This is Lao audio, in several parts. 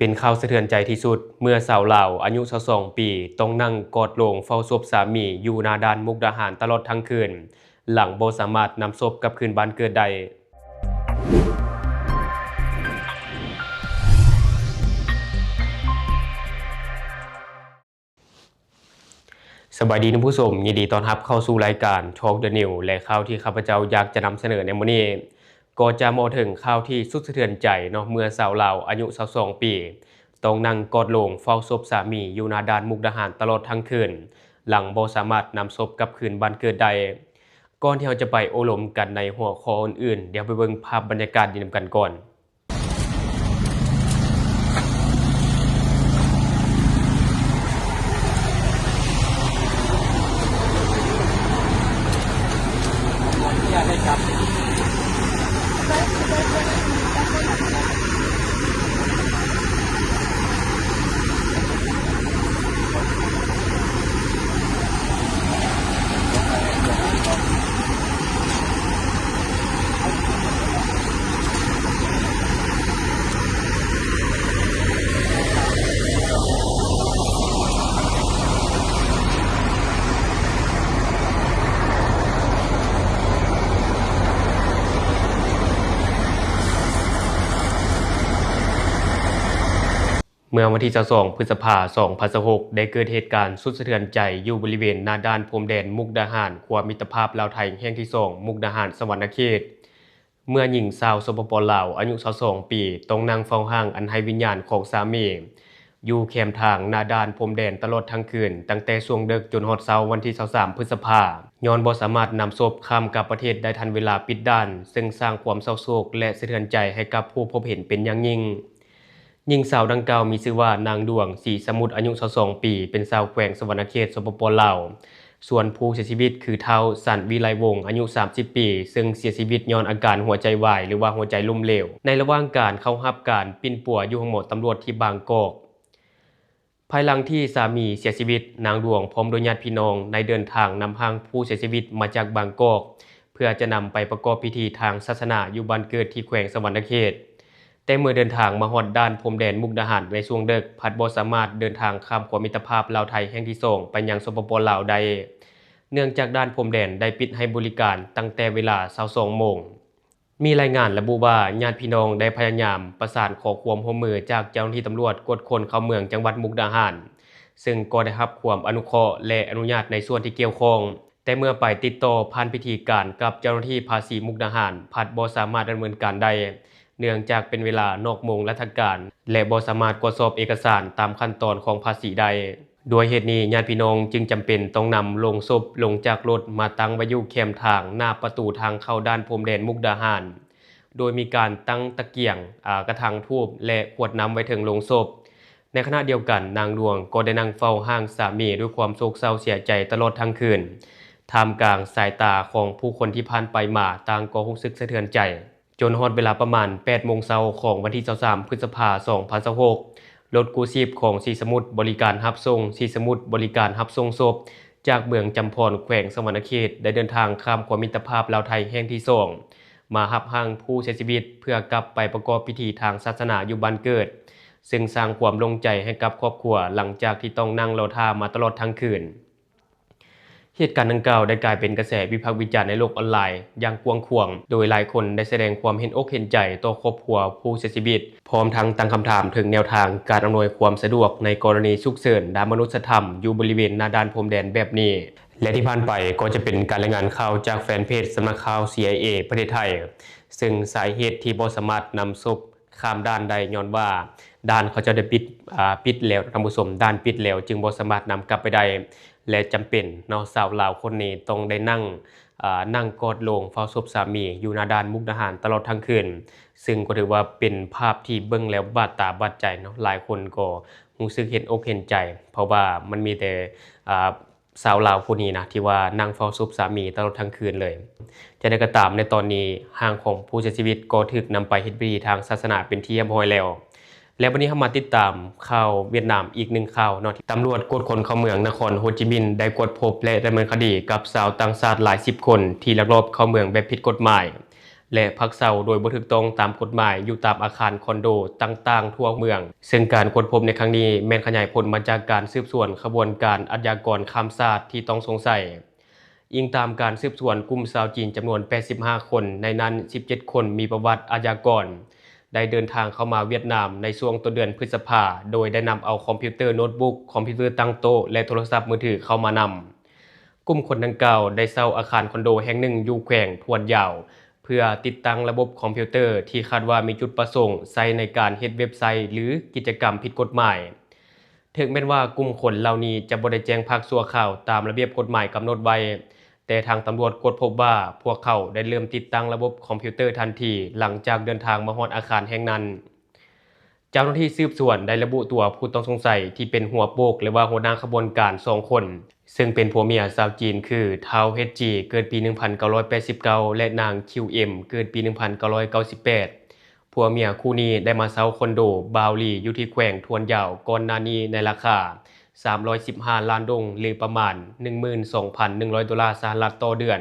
ປັນຂ່າວສະເທືອນໃຈທີ່ສຸດ ເມື່ອສາວລາວອາຍຸຊາວສອງປີ ຕ້ອງນັ່ງກອດໂລງເຝົ້າສົບສາມີຢູ່ໜ້າດ່ານມຸກດາຫານຕະຫຼອດທັງຄືນ ຫຼັງບໍ່ສາມາດນຳສົບກັບຄືນບ້ານເກີດໄດ້. ສະບາຍດີທ່ານຜູ້ຊົມ, ຍິນດີຕ້ອນຮັບເຂົ້າສູ່ລາຍການ Talk the News ແລະ ຂ່າວທີ່ຂ້າພະເຈົ້າຢາກຈະນຳສະເໜີໃນມື້ນີ້ ກໍຈະມາເຖິງຂ່າວທີ່ສຸດສະເທືອນໃຈເນາະ, ເມື່ອສາວລາວອາຍຸຊາວສອງປີ ຕ້ອງນັ່ງກອດໂລງເຝົ້າສົບສາມີຢູ່ໜ້າດ່ານມຸກດາຫານຕະຫຼອດທັງຄືນ ຫຼັງບໍ່ສາມາດນຳສົບກັບຄືນບ້ານເກີດໄດ້. ກ່ອນທີ່ເຮົາຈະໄປໂອ້ລົມກັນໃນຫົວຂໍ້ອື່ນໆ, ດຽວໄປເບິ່ງພາບບັນຍາກາດນີ້ນຳກັນກ່ອນ. ເມື່ອວັນທີຊາວສອງ ພຶດສະພາ ສອງພັນຊາວຫົກ ໄດ້ເກີດເຫດການສຸດສະເທືອນໃຈຢູ່ບໍລິເວນໜ້າດ່ານພົມແດນມຸກດາຫານ ຂົວມິດຕະພາບລາວໄທແຫ່ງທີສອງ ມຸກດາຫານ ສະຫວັນນະເຂດ ເມື່ອຍິງຊາວ ສປປ ລາວ ອາຍຸຊາວສອງປີ ຕ້ອງນັ່ງເຝົ້າຮ່າງອັນໄຮ້ວິນຍານຂອງສາມີ ຢູ່ແຄມທາງໜ້າດ່ານພົມແດນຕະຫຼອດທັງຄືນ, ຕັ້ງແຕ່ຊ່ວງເດິກຈົນຮອດເຊົ້າວັນທີຊາວສາມ ພຶດສະພາ ຍ້ອນບໍ່ສາມາດນຳສົບຂ້າມກັບປະເທດໄດ້ທັນເວລາປິດດ່ານ, ເຊິ່ງສ້າງຄວາມເສົ້າໂສກ ແລະ ສະເທືອນໃຈໃຫ້ກັບຜູ້ພົບເຫັນເປັນຢ່າງຍິ່ງ. ຍິງສາວດັ່ງກ່າວມີຊື່ວ່າ ນາງ ດວງ ສີສະໝຸດ ອາຍຸຊາວສອງປີ ເປັນຊາວແຂວງສະຫວັນນະເຂດ ສປປ ລາວ, ສ່ວນຜູ້ເສຍຊີວິດຄື ທ້າວ ສັນວິໄລວົງ ອາຍຸສາມສິບປີ ເຊິ່ງເສຍຊີວິດຍ້ອນອາການຫົວໃຈວາຍ ຫຼືວ່າຫົວໃຈລົ້ມເຫຼວ ໃນລະຫວ່າງການເຂົ້າຮັບການປິ່ນປົວຢູ່ໂຮງໝໍຕຳຫຼວດທີ່ບາງກອກ. ພາຍຫຼັງທີ່ສາມີເສຍຊີວິດ, ນາງ ດວງ ພ້ອມດ້ວຍຍາດພີ່ນ້ອງ ໄດ້ເດີນທາງນຳຮ່າງຜູ້ເສຍຊີວິດມາຈາກບາງກອກ ເພື່ອຈະນຳໄປປະກອບພິທີທາງສາສະໜາຢູ່ບ້ານເກີດທີ່ແຂວງສະຫວັນນະເຂດ. ແຕ່ເມື່ອເດີນທາງມາຮອດດ່ານພົມແດນມຸກດາຫານໃນຊ່ວງເດິກ, ພັດບໍ່ສາມາດເດີນທາງຂ້າມຂົວມິດຕະພາບລາວໄທແຫ່ງທີສອງໄປຍັງ ສປປ ລາວ ໄດ້, ເນື່ອງຈາກດ່ານພົມແດນໄດ້ປິດໃຫ້ບໍລິການຕັ້ງແຕ່ເວລາຊາວສອງໂມງ. ມີລາຍງານລະບຸວ່າ ຍາດພີ່ນ້ອງໄດ້ພະຍາຍາມປະສານຂໍຄວາມຮ່ວມມືຈາກເຈົ້າໜ້າທີ່ຕຳຫຼວດກວດຄົນເຂົ້າເມືອງຈັງຫວັດມຸກດາຫານ, ເຊິ່ງກໍໄດ້ຮັບຄວາມອະນຸເຄາະ ແລະ ອະນຸຍາດໃນສ່ວນທີ່ກ່ຽວຂ້ອງ. ແຕ່ເມື່ອໄປຕິດຕໍ່ຜ່ານພິທີການກັບເຈົ້າໜ້າທີ່ພາສີມຸກດາຫານ ພັດບໍ່ສາມາດດຳເນີນການໄດ້, ເນື່ອງຈາກເປັນເວລານອກໂມງລາຊະການ ແລະ ບໍ່ສາມາດກວດສອບເອກະສານຕາມຂັ້ນຕອນຂອງພາສີໄດ້. ດ້ວຍເຫດນີ້, ຍາດພີ່ນ້ອງຈຶ່ງຈຳເປັນຕ້ອງນຳໂລງສົບລົງຈາກລົດມາຕັ້ງໄວ້ຢູ່ແຄມທາງໜ້າປະຕູທາງເຂົ້າດ່ານພົມແດນມຸກດາຫານ, ໂດຍມີການຕັ້ງຕະກຽງ, ອາ, ກະຖາງທູບ ແລະ ຂວດນ້ຳໄວ້ເທິງໂລງສົບ. ໃນຂະນະດຽວກັນ, ນາງ ດວງ ກໍໄດ້ນັ່ງເຝົ້າຮ່າງສາມີດ້ວຍຄວາມໂສກເສົ້າເສຍໃຈຕະຫຼອດທັງຄືນ, ທ່າມກາງສາຍຕາຂອງຜູ້ຄົນທີ່ຜ່ານໄປມາ, ຕ່າງກໍຮູ້ສຶກສະເທືອນໃຈ. ຈົນຮອດເວລາປະມານແປດໂມງເຊົ້າຂອງວັນທີຊາວສາມ ພຶດສະພາ ສອງພັນຊາວຫົກ, ລົດກູ້ຊີບຂອງສີສະໝຸດບໍລິການຮັບສົ່ງ, ສີສະໝຸດບໍລິການຮັບສົ່ງສົບ ຈາກເມືອງຈຳພອນ ແຂວງສະຫວັນນະເຂດ ໄດ້ເດີນທາງຂ້າມຂົວມິດຕະພາບລາວໄທແຫ່ງທີສອງ ມາຮັບຮ່າງຜູ້ເສຍຊີວິດ ເພື່ອກັບໄປປະກອບພິທີທາງສາສະໜາຢູ່ບ້ານເກີດ, ເຊິ່ງສ້າງຄວາມໂລ່ງໃຈໃຫ້ກັບຄອບຄົວ ຫຼັງຈາກທີ່ຕ້ອງນັ່ງລໍຖ້າມາຕະຫຼອດທັງຄືນ. ເຫດການດັ່ງກ່າວໄດ້ກາຍເປັນກະແສວິພາກວິຈານໃນໂລກອອນລາຍຢ່າງກວ້າງຂວາງ, ໂດຍຫຼາຍຄົນໄດ້ສະແດງຄວາມເຫັນອົກເຫັນໃຈຕໍ່ຄອບຄົວຜູ້ເສຍຊີວິດ, ພ້ອມທັງຕັ້ງຄຳຖາມເຖິງແນວທາງການອຳນວຍຄວາມສະດວກໃນກໍລະນີສຸກເສີນດ້ານມະນຸດສະທຳຢູ່ບໍລິເວນໜ້າດ່ານພົມແດນແບບນີ້. ແລະ ທີ່ຜ່ານໄປກໍຈະເປັນການລາຍງານຂ່າວຈາກແຟນເພຈສຳນັກຂ່າວ ຊີໄອເອ ປະເທດໄທ, ເຊິ່ງສາເຫດທີ່ບໍ່ສາມາດນຳສົບ ຂ້າມດ່ານໄດ້ຍ້ອນວ່າດ່ານເຂົາເຈົ້າໄດ້ປິດ, ອາ, ປິດແລ້ວທ່ານຜູ້ຊົມ, ດ່ານປິດແລ້ວຈຶ່ງບໍ່ສາມາດນຳກັບໄປໄດ້ ແລະ ຈຳເປັນເນາະ, ສາວລາວຄົນນີ້ຕ້ອງໄດ້ນັ່ງ, ອາ, ນັ່ງກອດໂລງເຝົ້າສົບສາມີຢູ່ໜ້າດ່ານມຸກດາຫານຕະຫຼອດທັງຄືນ, ເຊິ່ງກໍຖືວ່າເປັນພາບທີ່ເບິ່ງແລ້ວບາດຕາບາດໃຈເນາະ, ຫຼາຍຄົນກໍຮູ້ສຶກເຫັນອົກເຫັນໃຈ ເພາະວ່າມັນມີແຕ່, ອາ, ສາວລາວຜູ້ນີ້ນະ ທີ່ວ່ານັ່ງເຝົ້າສົບສາມີຕະຫຼອດທັງຄືນເລີຍ. ຈັ່ງໃດກໍຕາມ, ໃນຕອນນີ້ຮ່າງຂອງຜູ້ເສຍຊີວິດກໍຖືກນຳໄປເຮັດພິທີທາງສາສະໜາເປັນທີ່ຮຽບຮ້ອຍແລ້ວ. ແລະ ບັດນີ້ເຮົາມາຕິດຕາມຂ່າວຫວຽດນາມອີກໜຶ່ງຂ່າວເນາະ. ຕຳຫຼວດກວດຄົນເຂົ້າເມືອງນະຄອນໂຮຈິມິນໄດ້ກວດພົບ ແລະ ດຳເນີນຄະດີກັບຊາວຕ່າງຊາດຫຼາຍສິບຄົນທີ່ລັກລອບເຂົ້າເມືອງແບບຜິດກົດໝາຍ. ແລະ ພັກເຊົາໂດຍບໍ່ຖືກຕ້ອງຕາມກົດໝາຍຢູ່ຕາມອາຄານຄອນໂດຕ່າງໆທົ່ວເມືອງ, ເຊິ່ງການກວດພົບໃນຄັ້ງນີ້ແມ່ນຂະຫຍາຍຜົນມາຈາກການສືບສວນຂະບວນການອາຊຍາກອນຂ້າມຊາດທີ່ຕ້ອງສົງໄສ. ອີງຕາມການສືບສວນ, ກຸ່ມຊາວຈີນຈຳນວນແປດສິບຫ້າຄົນ, ໃນນັ້ນສິບເຈັດຄົນມີປະຫວັດອາຊຍາກອນ, ໄດ້ເດີນທາງເຂົ້າມາຫວຽດນາມໃນຊ່ວງຕົ້ນເດືອນພຶດສະພາ, ໂດຍໄດ້ນຳເອົາຄອມພິວເຕີໂນດບຸກ, ຄອມພິວເຕີຕັ້ງໂຕະ ແລະ ໂທລະສັບມືຖືເຂົ້າມານຳ. ກຸ່ມຄົນດັ່ງກ່າວໄດ້ເຊົ່າອາຄານຄອນໂດແຫ່ງໜຶ່ງຢູ່ແຂວງທວນຢາວ ເພື່ອຕິດຕັ້ງລະບົບຄອມພິວເຕີທີ່ຄາດວ່າມີຈຸດປະສົງໃຊ້ໃນການເຮັດເວັບໄຊ ຫຼື ກິດຈະກຳຜິດກົດໝາຍ. ເຖິງແມ່ນວ່າກຸ່ມຄົນເຫຼົ່ານີ້ຈະບໍ່ໄດ້ແຈ້ງພັກຊົ່ວຄາວຕາມລະບຽບກົດໝາຍກຳນົດໄວ້, ແຕ່ທາງຕຳຫຼວດກວດພົບວ່າພວກເຂົາໄດ້ເລີ່ມຕິດຕັ້ງລະບົບຄອມພິວເຕີທັນທີຫຼັງຈາກເດີນທາງມາຮອດອາຄານແຫ່ງນັ້ນ. ເຈົ້າໜ້າທີ່ສືບສວນໄດ້ລະບຸຕົວຜູ້ຕ້ອງສົງໄສທີ່ເປັນຫົວໂປກ ຫຼືວ່າຫົວໜ້າຂະບວນການສອງຄົນ, ເຊິ່ງເປັນຜົວເມຍຊາວຈີນ ຄື ທ້າວ ເຮັດຈີ ເກີດປີໜຶ່ງພັນເກົ້າຮ້ອຍແປດສິບເກົ້າ ແລະ ນາງ ຄິວ ເອັມ ເກີດປີໜຶ່ງພັນເກົ້າຮ້ອຍເກົ້າສິບແປດ. ຜົວເມຍຄູ່ນີ້ໄດ້ມາເຊົ່າຄອນໂດບາວລີຢູ່ທີ່ແຂວງທວນຢາວກ່ອນໜ້ານີ້ໃນລາຄາສາມຮ້ອຍສິບຫ້າລ້ານດົງ ຫຼື ປະມານໜຶ່ງໝື່ນສອງພັນໜຶ່ງຮ້ອຍໂດລາສະຫະລັດຕໍ່ເດືອນ,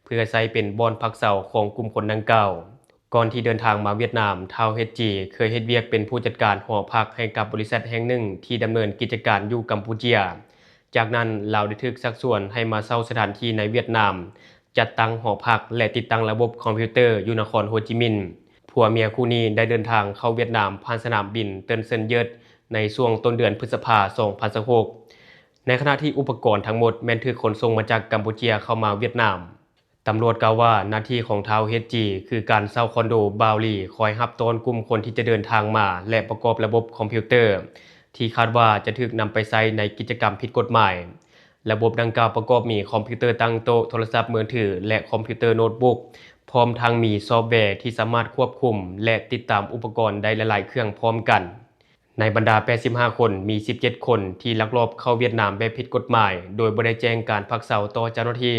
ເພື່ອໃຊ້ເປັນບ່ອນພັກເຊົາຂອງກຸ່ມຄົນດັ່ງກ່າວ. ກ່ອນທີ່ເດີນທາງມາຫວຽດນາມ, ທ້າວ ເຮັດຈີ ເຄີຍເຮັດວຽກເປັນຜູ້ຈັດການຫໍພັກໃຫ້ກັບບໍລິສັດແຫ່ງໜຶ່ງທີ່ດຳເນີນກິດຈະການຢູ່ກຳປູເຈຍ. ຈາກນັ້ນ, ລາວໄດ້ຖືກຊັກຊວນໃຫ້ມາເຊົ່າສະຖານທີ່ໃນຫວຽດນາມ, ຈັດຕັ້ງຫໍພັກ ແລະ ຕິດຕັ້ງລະບົບຄອມພິວເຕີຢູ່ນະຄອນໂຮຈິມິນ. ຜົວເມຍຄູ່ນີ້ໄດ້ເດີນທາງເຂົ້າຫວຽດນາມຜ່ານສະໜາມບິນເຕີນເຊິນເຢິດໃນຊ່ວງຕົ້ນເດືອນພຶດສະພາ ສອງພັນຊາວຫົກ, ໃນຂະນະທີ່ອຸປະກອນທັງໝົດແມ່ນຖືກຂົນສົ່ງມາຈາກກຳປູເຈຍເຂົ້າມາຫວຽດນາມ. ຕຳຫຼວດກ່າວວ່າ ໜ້າທີ່ຂອງທ້າວ ເຮັດຈີ ຄືການເຊົ່າຄອນໂດບາວລີ ຄອຍຮັບຕ້ອນກຸ່ມຄົນທີ່ຈະເດີນທາງມາ ແລະ ປະກອບລະບົບຄອມພິວເຕີ ທີ່ຄາດວ່າຈະຖືກນຳໄປໃຊ້ໃນກິດຈະກຳຜິດກົດໝາຍ. ລະບົບດັ່ງກ່າວປະກອບມີຄອມພິວເຕີຕັ້ງໂຕະ, ໂທລະສັບມືຖື ແລະ ຄອມພິວເຕີໂນດບຸກ, ພ້ອມທັງມີຊອບແວທີ່ສາມາດຄວບຄຸມ ແລະ ຕິດຕາມອຸປະກອນໄດ້ຫຼາຍໆເຄື່ອງພ້ອມກັນ. ໃນບັນດາແປດສິບຫ້າຄົນ, ມີສິບເຈັດຄົນທີ່ລັກລອບເຂົ້າຫວຽດນາມແບບຜິດກົດໝາຍ ໂດຍບໍ່ໄດ້ແຈ້ງການພັກເຊົາຕໍ່ເຈົ້າໜ້າທີ່.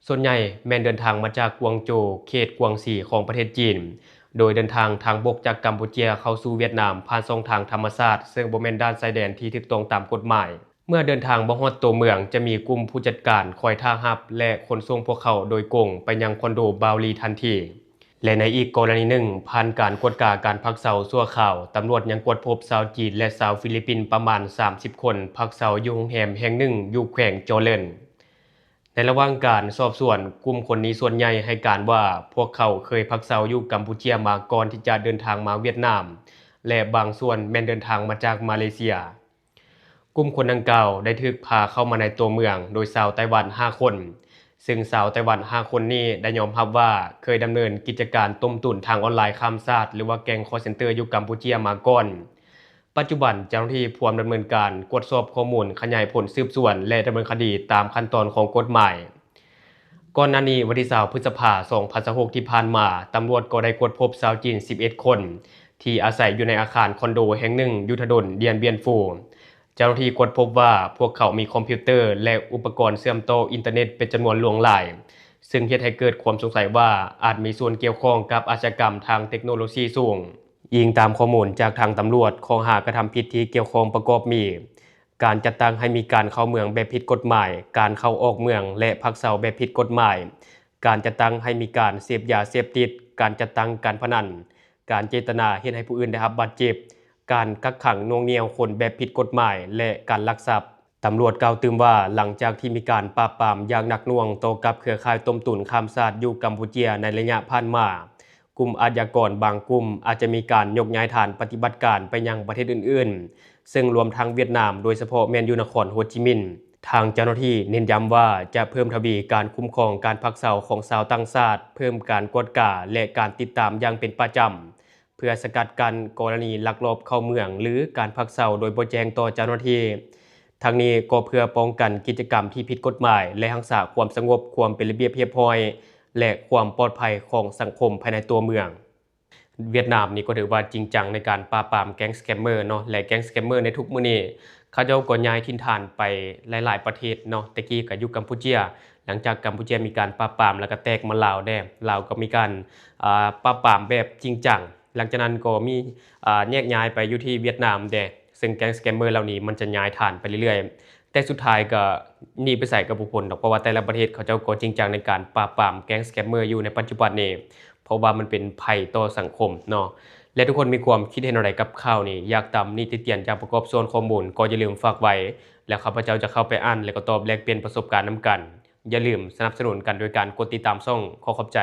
ສ່ວນໃຫຍ່ແມ່ນເດີນທາງມາຈາກກວາງໂຈ, ເຂດກວາງຊີຂອງປະເທດຈີນ, ໂດຍເດີນທາງທາງບົກຈາກກຳປູເຈຍເຂົ້າສູ່ຫວຽດນາມຜ່ານຊ່ອງທາງທຳມະຊາດ, ເຊິ່ງບໍ່ແມ່ນດ່ານຊາຍແດນທີ່ຖືກຕ້ອງຕາມກົດໝາຍ. ເມື່ອເດີນທາງມາຮອດຕົວເມືອງ, ຈະມີກຸ່ມຜູ້ຈັດການຄອຍຖ້າຮັບ ແລະ ຂົນສົ່ງພວກເຂົາໂດຍກົງໄປຍັງຄອນໂດບາວລີທັນທີ. ແລະ ໃນອີກກໍລະນີໜຶ່ງ, ຜ່ານການກວດກາການພັກເຊົາຊົ່ວຄາວ, ຕຳຫຼວດຍັງກວດພົບຊາວຈີນ ແລະ ຊາວຟີລິບປິນປະມານສາມສິບຄົນ ພັກເຊົາຢູ່ໂຮງແຮມແຫ່ງໜຶ່ງຢູ່ແຂວງຈໍເລິນ. ໃນລະຫວ່າງການສອບສວນ, ກຸ່ມຄົນນີ້ສ່ວນໃຫຍ່ໃຫ້ການວ່າ ພວກເຂົາເຄີຍພັກເຊົາຢູ່ກຳປູເຈຍມາກ່ອນທີ່ຈະເດີນທາງມາຫວຽດນາມ ແລະ ບາງສ່ວນແມ່ນເດີນທາງມາຈາກມາເລເຊຍ. ກຸ່ມຄົນດັ່ງກ່າວໄດ້ຖືກພາເຂົ້າມາໃນຕົວເມືອງໂດຍຊາວໄຕ້ຫວັນຫ້າຄົນ, ເຊິ່ງຊາວໄຕ້ຫວັນຫ້າຄົນນີ້ໄດ້ຍອມຮັບວ່າເຄີຍດຳເນີນກິດຈະການຕົ້ມຕຸນທາງອອນລາຍຂ້າມຊາດ ຫຼືວ່າແກ້ງຄໍເຊັນເຕີຢູ່ກຳປູເຈຍມາກ່ອນ. ປັດຈຸບັນເຈົ້າໜ້າທີ່ພວມດຳເນີນການກວດສອບຂໍ້ມູນ, ຂະຫຍາຍຜົນສືບສວນ ແລະ ດຳເນີນຄະດີຕາມຂັ້ນຕອນຂອງກົດໝາຍ. ກ່ອນໜ້ານີ້, ວັນທີຊາວ ພຶດສະພາ ສອງພັນຊາວຫົກ ທີ່ຜ່ານມາ, ຕຳຫຼວດກໍໄດ້ກວດພົບຊາວຈີນສິບເອັດຄົນ ທີ່ອາໄສຢູ່ໃນອາຄານຄອນໂດແຫ່ງໜຶ່ງຢູ່ຖະໜົນດຽນບຽນຟູ. ເຈົ້າໜ້າທີ່ກວດພົບວ່າພວກເຂົາມີຄອມພິວເຕີ ແລະ ອຸປະກອນເຊື່ອມຕໍ່ອິນເຕີເນັດເປັນຈຳນວນຫຼວງຫຼາຍ, ເຊິ່ງເຮັດໃຫ້ເກີດຄວາມສົງໄສວ່າອາດມີສ່ວນກ່ຽວຂ້ອງກັບອາຊຍາກຳທາງເຕັກໂນໂລຊີສູງ. ອີງຕາມຂໍ້ມູນຈາກທາງຕຳຫຼວດ, ຂໍ້ຫາກະທຳຜິດທີ່ກ່ຽວຂ້ອງປະກອບມີ ການຈັດຕັ້ງໃຫ້ມີການເຂົ້າເມືອງແບບຜິດກົດໝາຍ, ການເຂົ້າອອກເມືອງ ແລະ ພັກເຊົາແບບຜິດກົດໝາຍ, ການຈັດຕັ້ງໃຫ້ມີການເສບຢາເສບຕິດ, ການຈັດຕັ້ງການພະນັນ, ການເຈດຕະນາເຮັດໃຫ້ຜູ້ອື່ນໄດ້ຮັບບາດເຈັບ, ການກັກຂັງໜ່ວງໜ່ຽວຄົນແບບຜິດກົດໝາຍ ແລະ ການລັກຊັບ. ຕຳຫຼວດກ່າວຕື່ມວ່າ, ຫຼັງຈາກທີ່ມີການປາບປາມຢ່າງໜັກໜ່ວງຕໍ່ກັບເຄືອຂ່າຍຕົ້ມຕຸນຂ້າມຊາດຢູ່ກຳປູເຈຍໃນໄລຍະຜ່ານມາ, ກຸ່ມອາຊຍາກອນບາງກຸ່ມອາດຈະມີການຍົກຍ້າຍຖານປະຕິບັດການໄປຍັງປະເທດອື່ນໆ, ເຊິ່ງລວມທັງຫວຽດນາມ, ໂດຍສະເພາະແມ່ນຢູ່ນະຄອນໂຮຈິມິນ. ທາງເຈົ້າໜ້າທີ່ເນັ້ນຢ້ຳວ່າຈະເພີ່ມທະວີການຄຸ້ມຄອງການພັກເຊົາຂອງຊາວຕ່າງຊາດ, ເພີ່ມການກວດກາ ແລະ ການຕິດຕາມຢ່າງເປັນປະຈຳ, ເພື່ອສະກັດກັ້ນກໍລະນີລັກລອບເຂົ້າເມືອງ ຫຼື ການພັກເຊົາໂດຍບໍ່ແຈ້ງຕໍ່ເຈົ້າໜ້າທີ່. ທັງນີ້ກໍເພື່ອປ້ອງກັນກິດຈະກຳທີ່ຜິດກົດໝາຍ ແລະ ຮັກສາຄວາມສະຫງົບ, ຄວາມເປັນລະບຽບຮຽບຮ້ອຍ ແລະ ຄວາມປອດໄພຂອງສັງຄົມພາຍໃນຕົວເມືອງ. ຫວຽດນາມນີ້ກໍຖືວ່າຈິງຈັງໃນການປາບປາມແກ້ງສະແກມເມີເນາະ ແລະ ແກ້ງສະແກມເມີໃນທຸກມື້ນີ້ ເຂົາເຈົ້າກໍຍ້າຍຖິ່ນຖານໄປຫຼາຍໆປະເທດເນາະ. ແຕ່ກີ້ກໍຢູ່ກຳປູເຈຍ, ຫຼັງຈາກກຳປູເຈຍມີການປາບປາມ ແລ້ວກໍແຕກມາລາວແດ່, ລາວກໍມີການ ອ່າ ປາບປາມແບບຈິງຈັງ. ຫຼັງຈາກນັ້ນກໍມີ ອ່າ ແຍກຍ້າຍໄປຢູ່ທີ່ຫວຽດນາມແດ່, ເຊິ່ງແກ້ງສະແກມເມີເຫຼົ່ານີ້ມັນຈະຍ້າຍຖານໄປເລື້ອຍໆ ແຕ່ສຸດທ້າຍກໍໜີໄປໃສກໍບໍ່ພົ້ນດອກ, ເພາະວ່າແຕ່ລະປະເທດເຂົາເຈົ້າກໍຈິງຈັງໃນການປາບປາມແກ້ງສະແກມເມີຢູ່ໃນປັດຈຸບັນນີ້. ເພາະວ່າມັນເປັນໄພຕໍ່ສັງຄົມເນາະ. ແລະ ທຸກຄົນມີຄວາມຄິດເຫັນແນວໃດກັບຂ່າວນີ້? ຢາກຕຳໜິຕິຕຽນຈາກປະກອບສ່ວນຂໍ້ມູນ ກໍຢ່າລືມຝາກໄວ້ ແລ້ວຂ້າພະເຈົ້າຈະເຂົ້າໄປອ່ານ ແລະ ກໍຕອບແລກປ່ຽນປະສົບການນຳກັນ. ຢ່າລືມສະໜັບສະໜູນກັນໂດຍການກົດຕິດຕາມຊ່ອງ. ຂໍຂອບໃຈ.